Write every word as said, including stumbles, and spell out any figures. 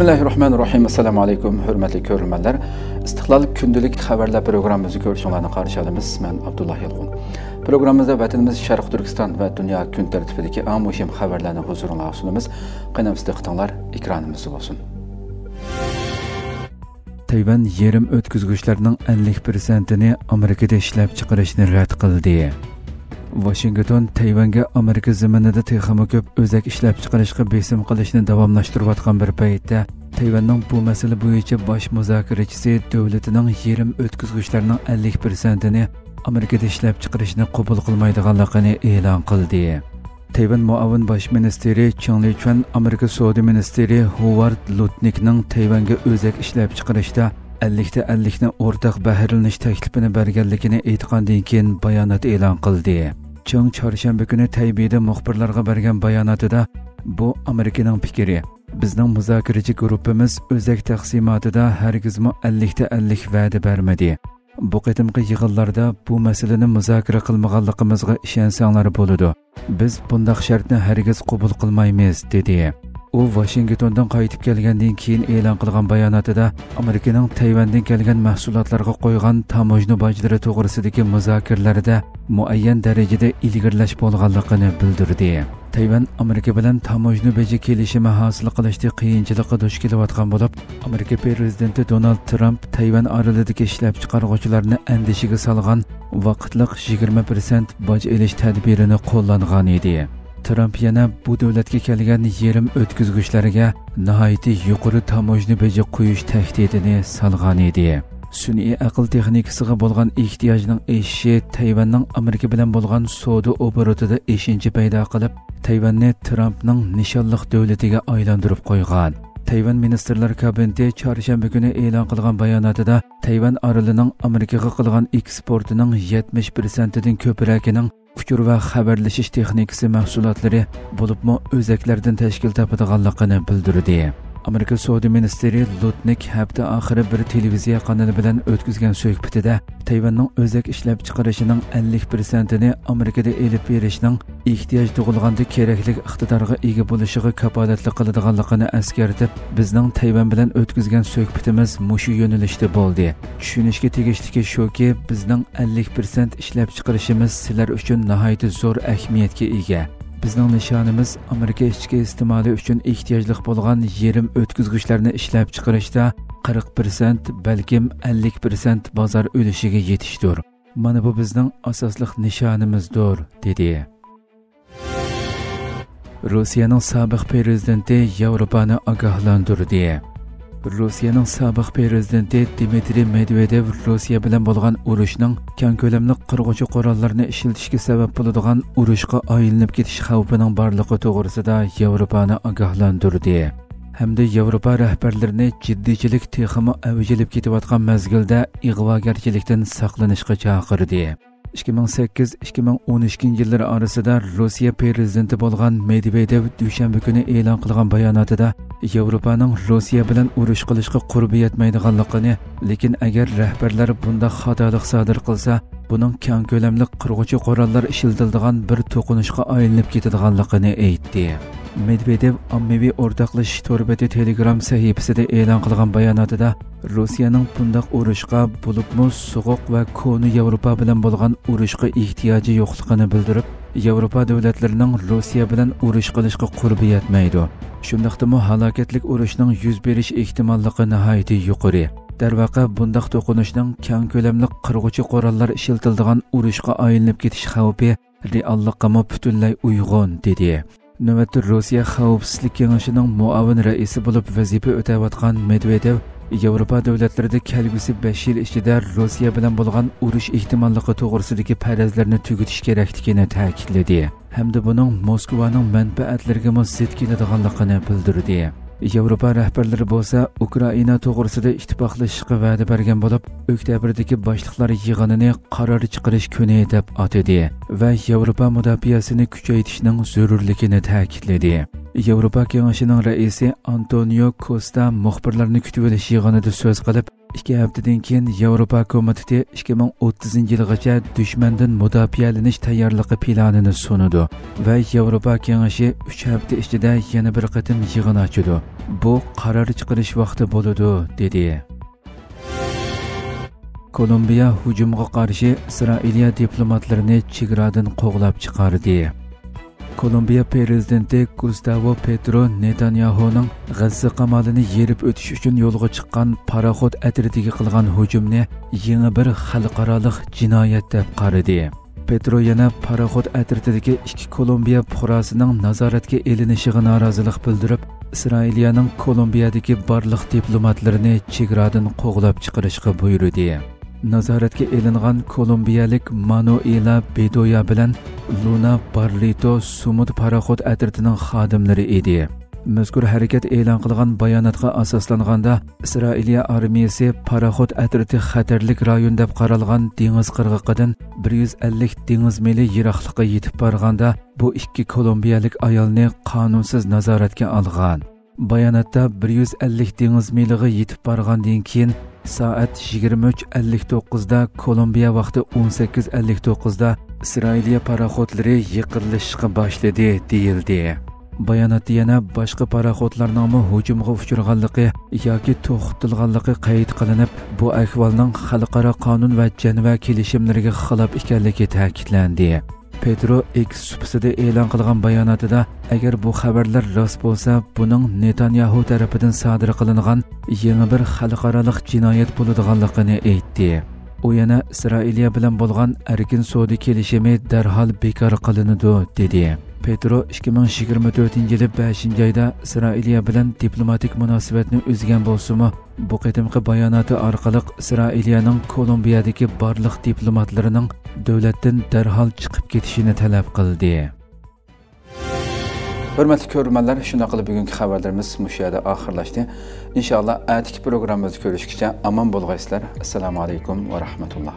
بىسمىللاھىررەھمانىررەھىم. ئەسسالامۇ ئەلەيكۇم، ھۆرمەتلىك كۆرۈرمەنلەر. ئىستىقلال كۈندىلىك خەۋەرلەر پروگراممىمىزنى كۆرۈشۈڭلارنى قارشى ئالىمىز. مەن ئابدۇللا يالقۇن. پروگراممىمىزدا ۋەتىنىمىز شەرقىي تۈركىستان ۋە دۇنيا كۈن تەرتىپىدىكى ئەڭ مۇھىم خەۋەرلەرنى ھۇزۇرۇڭلارغا سۇنىمىز. قېنى ئەمىسە دىققىتىڭلار ئېكرانىمىزدا بولسۇن. تەيۋەن يېرىم ئۆتكۈزگۈچلەرنىڭ ئەللىك پىرسەنتىنى ئامېرىكىدا ئىشلەپچىقىرىشنى رەت قىلدى. ۋاشىنگتون تەيۋەنگە ئامېرىكا زېمىنىدا تېخىمۇ كۆپ ئۆزەك ئىشلەپچىقىرىشقا بېسىم قىلىشنى داۋاملاشتۇرۇۋاتقان بىر پەيتتە، تەيۋەننىڭ بۇ مەسىلە بويىچە باش مۇزاكىرىچىسى دۆلىتىنىڭ يېرىم ئۆتكۈزگۈچلەرنىڭ ئەللىك پىرسەنتىنى ئامېرىكىدا ئىشلەپچىقىرىشنى قوبۇل قىلمايدىغانلىقىنى ئېلان قىلدى. تەيۋەن مۇئاۋىن باش مىنىستىرى چېڭ لىچۈەن ئامېرىكا سودا مىنىستىرى ھوۋارد لۇتنىكنىڭ تەيۋەنگە ئۆزەك ئىشلەپچىقىرىشتا ئەللىكتە ئەللىكنى ئورتاق بەھرىلىنىش تەكلىپىنى بەرگەنلىكىنى ئېيتقاندىن كېيىن بايانات ئېلان قىلدى. چېڭ چارشەنبە كۈنى تەيبېيدا مۇخبىرلارغا بەرگەن باياناتىدا، بۇ ئامېرىكىنىڭ پىكرى. بىزنىڭ مۇزاكىرىچى گۇرۇپپىمىز ئۆزەك تەقسىماتىدا ھەرگىزمۇ ئەللىكتە ئەللىك ۋەدە بەرمىدى. بۇ قېتىمقى يىغىنلاردا بۇ مەسىلىنى مۇزاكىرە قىلمىغانلىقىمىزغا ئىشەنسەڭلار بولىدۇ. بىز بۇنداق شەرتنى ھەرگىز قوبۇل قىلمايمىز، دېدى. ئۇ ۋاشىنگتوندىن قايتىپ كەلگەندىن كېيىن ئېلان قىلغان باياناتىدا ئامېرىكىنىڭ تەيۋەندىن كەلگەن مەھسۇلاتلارغا قويغان تاموژنا باجلىرى توغرىسىدىكى مۇزاكىرىلەردە مۇئەييەن دەرىجىدە ئىلگىرىلەش بولغانلىقىنى بىلدۈردى. تەيۋەن ئامېرىكا بىلەن تاموژنا بېجى كېلىشىمى ھاسىل قىلىشتا قىيىنچىلىققا دۇچ كېلىۋاتقان بولۇپ، ئامېرىكا پىرېزىدېنتى دونالد ترامپ تەيۋەن ئارىلىدىكى ئىشلەپچىقارغۇچىلارنى ئەندىشىگە سالغان ۋاقىتلىق يىگىرمە پىرسەنت باج ئېلىش تەدبىرىنى قوللانغانىدى. ترامپ يەنە بۇ دۆلەتكە كەلگەن يېرىم ئۆتكۈزگۈچلەرگە ناھايىتى يۇقىرى تاموژنا بېجى قويۇش تەھدىتىنى سالغانىدى. سۈنئىي ئەقىل تېخنىكىسىغا بولغان ئېھتىياجنىڭ ئېشىشى تەيۋەننىڭ ئامېرىكا بىلەن بولغان سودا ئوبوروتىدا ئېشىنچا پەيدا قىلىپ، تەيۋەننى ترامپنىڭ نىشانلىق دۆلىتىگە ئايلاندۇرۇپ قويغان. تەيۋەن مىنىستىرلار كابىنېتى چارشەنبە كۈنى ئېلان قىلغان باياناتىدا، تەيۋەن ئارىلىنىڭ ئامېرىكىغا قىلغان ئېكسپورتىنىڭ يەتمىش پىرسەنتىدىن كۆپرەكىنىڭ ئۇچۇر ۋە خەۋەرلىشىش تېخنىكىسى مەھسۇلاتلىرى، بولۇپمۇ ئۆزەكلەردىن تەشكىل تاپىدىغانلىقىنى بىلدۈردى. ئامېرىكا سودا مىنىستىرى لۇتنىك ھەپتە ئاخىرى بىر تېلېۋىزىيە قانىلى بىلەن ئۆتكۈزگەن سۆھبىتىدە، تەيۋەننىڭ ئۆزەك ئىشلەپچىقىرىشىنىڭ ئەللىك پىرسەنتىنى ئامېرىكىدا ئېلىپ بېرىشنىڭ ئېھتىياج تۇغۇلغاندا كېرەكلىك ئىقتىدارغا ئىگە بولۇشىغا كاپالەتلىك قىلىدىغانلىقىنى ئەسكەرتىپ، بىزنىڭ تەيۋەن بىلەن ئۆتكۈزگەن سۆھبىتىمىز مۇشۇ يۆنىلىشتە بولدى. چۈشىنىشكە تېگىشلىكى شۇكى، بىزنىڭ ئەللىك پىرسەنت ئىشلەپچىقىرىشىمىز سىلەر ئۈچۈن ناھايىتى زور ئەھمىيەتكە ئىگە. بىزنىڭ نىشانىمىز ئامېرىكا ئىچكى ئىستېمالى ئۈچۈن ئېھتىياجلىق بولغان يېرىم ئۆتكۈزگۈچلەرنى ئىشلەپچىقىرىشتا قىرىق پىرسەنت، بەلكىم ئەللىك پىرسەنت بازار ئۈلۈشىگە يېتىشتۇر. مانا بۇ بىزنىڭ ئاساسلىق نىشانىمىزدۇر، دېدى. روسىيەنىڭ سابىق پىرېزىدېنتى ياۋروپانى ئاگاھلاندۇردى. روسىيەنىڭ سابىق پىرېزىدېنتى دىمىترىي مېدۋېدېۋ روسىيە بىلەن بولغان ئۇرۇشنىڭ كەڭ كۆلەملىك قىرغۇچى قوراللارنى ئىشلىتىشكە سەۋەب بولىدىغان ئۇرۇشقا ئايلىنىپ كېتىش خەۋپىنىڭ بارلىقى توغرىسىدا ياۋروپانى ئاگاھلاندۇردى. ھەمدە ياۋروپا رەھبەرلىرىنى جىددىيچىلىك تېخىمۇ ئەۋج ئېلىپ كېتىۋاتقان مەزگىلدە ئىغۋاگەرچىلىكتىن ساقلىنىشقا چاقىردى. ئىككى مىڭ سەككىز، ئىككى مىڭ ئون ئىككىنچى يىللىرى ئارىسىدا روسىيە پىرېزىدېنتى بولغان مېدۋېدېۋ دۈشەنبە كۈنى ئېلان قىلغان باياناتىدا، ياۋروپانىڭ روسىيە بىلەن ئۇرۇش قىلىشقا قۇربى يەتمەيدىغانلىقىنى، لېكىن ئەگەر رەھبەرلەر بۇنداق خاتالىق سادىر قىلسا، بۇنىڭ كەڭ كۆلەملىك قىرغۇچى قوراللار ئىشلىتىلىدىغان بىر توقۇنۇشقا ئايلىنىپ كېتىدىغانلىقىنى ئېيتتى. مېدۋېدېۋ ئاممىۋى ئورتاقلىشىش تور بېتى تېلېگرام سەھىپىسىدە ئېلان قىلغان باياناتىدا، روسىيەنىڭ بۇنداق ئۇرۇشقا، بولۇپمۇ سوغۇق ۋە كونا ياۋروپا بىلەن بولغان ئۇرۇشقا ئېھتىياجى يوقلۇقىنى بىلدۈرۈپ، ياۋروپا دۆلەتلىرىنىڭ روسىيە بىلەن ئۇرۇش قىلىشقا قۇربى يەتمەيدۇ. شۇنداقتىمۇ ھالاكەتلىك ئۇرۇشنىڭ يۈز بېرىش ئېھتىماللىقى ناھايىتى يۇقىرى. دەرۋەقە، بۇنداق توقۇنۇشنىڭ كەڭ كۆلەملىك قىرغۇچى قوراللار ئىشلىتىلىدىغان ئۇرۇشقا ئايلىنىپ كېتىش خەۋپى رېئاللىققىمۇ پۈتۈنلەي ئۇيغۇن، دېدى. نۆۋەتتە روسىيە خەۋپسىزلىك كېڭىشىنىڭ مۇئاۋىن رەئىسى بولۇپ ۋەزىپە ئۆتەۋاتقان مېدۋېدېۋ ياۋروپا دۆلەتلىرىدە كەلگۈسى بەش يىل ئىچىدە روسىيە بىلەن بولغان ئۇرۇش ئېھتىماللىقى توغرىسىدىكى پەرەزلەرنى تۈگىتىش كېرەكلىكىنى تەكىتلىدى ھەمدە بۇنىڭ موسكۋانىڭ مەنپەئەتلىرىگىمۇ زىت كېلىدىغانلىقىنى بىلدۈردى. ياۋروپا رەھبەرلىرى بولسا ئۇكرائىنا توغرىسىدا ئىتتىپاقلىشىشقا ۋەدە بەرگەن بولۇپ، ئۆكتەبىردىكى باشلىقلار يىغىنىنى قارار چىقىرىش كۈنى دەپ ئاتىدى ۋە ياۋروپا مۇداپىئەسىنى كۈچەيتىشنىڭ زۆرۈرلۈكىنى تەكىتلىدى. ياۋروپا كېڭىشىنىڭ رەئىسى ئانتونىيو كوستا مۇخبىرلارنى كۈتۈۋېلىش يىغىنىدا سۆز قىلىپ، ئىككى ھەپتىدىن كېيىن ياۋروپا كومىتېتى ئىككى مىڭ ئوتتۇزىنچى يىلغىچە دۈشمەندىن مۇداپىئەلىنىش تەييارلىقى پىلانىنى سۇنىدۇ ۋە ياۋروپا كېڭىشى ئۈچ ھەپتە ئىچىدە يەنە بىر قېتىم يىغىن ئاچىدۇ. بۇ قارار چىقىرىش ۋاقتى بولىدۇ، دېدى. كولومبىيە ھۇجۇمغا قارشى ئىسرائىلىيە دىپلوماتلىرىنى چېگرادىن قوغلاپ چىقاردى. كولومبىيە پىرېزىدېنتى گۇستاۋو پېترو نېتانياھونىڭ غەززە قامالىنى يېرىپ ئۆتۈش ئۈچۈن يولغا چىققان پاراخوت ئەترىتىگە قىلغان ھۇجۇمنى يېڭى بىر خەلقئارالىق جىنايەت دەپ قارىدى. پېترو يەنە پاراخوت ئەترىتىدىكى ئىككى كولومبىيە پۇقراسىنىڭ نازارەتكە ئېلىنىشىغا نارازىلىق بىلدۈرۈپ، ئىسرائىلىيەنىڭ كولومبىيەدىكى بارلىق دىپلوماتلىرىنى چېگرادىن قوغلاپ چىقىرىشقا بۇيرۇدى. نازارەتكە ئېلىنغان كولومبىيەلىك مانۇئېلا بېدويا بىلەن لۇنا باررىتو سۇمۇد پاراخوت ئەترىتىنىڭ خادىملىرى ئىدى. مەزكۇر ھەرىكەت ئېلان قىلغان باياناتقا ئاساسلانغاندا، ئىسرائىلىيە ئارمىيەسى پاراخوت ئەترىتى خەتەرلىك رايون دەپ قارالغان دېڭىز قىرغىقىدىن بىر يۈز ئەللىك دېڭىز مىلى يىراقلىققا يېتىپ بارغاندا، بۇ ئىككى كولومبىيەلىك ئايالنى قانۇنسىز نازارەتكە ئالغان. باياناتتا بىر يۈز ئەللىك دېڭىز مىلىغا يېتىپ بارغاندىن كېيىن، سائەت يىگىرمە ئۈچ ئەللىك توققۇزدا، كولومبىيە ۋاقتى ئون سەككىز ئەللىك توققۇزدا ئىسرائىلىيە پاراخوتلىرى يېقىنلىشىشقا باشلىدى، دېيىلدى. باياناتتا يەنە باشقا پاراخوتلارنىڭمۇ ھۇجۇمغا ئۇچرىغانلىقى ياكى توختىتىلغانلىقى قەيت قىلىنىپ، بۇ ئەھۋالنىڭ خەلقئارا قانۇن ۋە جەنۋە كېلىشىملىرىگە خىلاپ ئىكەنلىكى تەكىتلەندى. پېترو ئېكس سۇپىسىدا ئېلان قىلغان باياناتىدا، ئەگەر بۇ خەۋەرلەر راست بولسا، بۇنىڭ نېتانياھۇ تەرىپىدىن سادىر قىلىنغان يېڭى بىر خەلقئارالىق جىنايەت بولىدىغانلىقىنى ئېيتتى. ئۇ يەنە ئىسرائىلىيە بىلەن بولغان ئەركىن سودا كېلىشىمى دەرھال بىكار قىلىنىدۇ، دېدى. پېترو ئىككى مىڭ يىگىرمە تۆتىنچى يىلى بەشىنچى ئايدا ئىسرائىلىيە بىلەن دىپلوماتىك مۇناسىۋەتنى ئۈزگەن بولسىمۇ، بۇ قېتىمقى باياناتى ئارقىلىق ئىسرائىلىيەنىڭ كولومبىيەدىكى بارلىق دىپلوماتلىرىنىڭ دۆلەتتىن دەرھال چىقىپ كېتىشىنى تەلەپ قىلدى. ھۆرمەتلىك كۆرۈرمەنلەر، شۇنداق قىلىپ بۈگۈنكى خەۋەرلىرىمىز مۇشۇ يەردە ئاخىرلاشتى. ئىنشائاللا، ئەتىكى پروگراممىمىزدا كۆرۈشكىچە ئامان بولغايسىلەر. ئەسسالامۇ ئەلەيكۇم ۋە رەھمەتۇللا.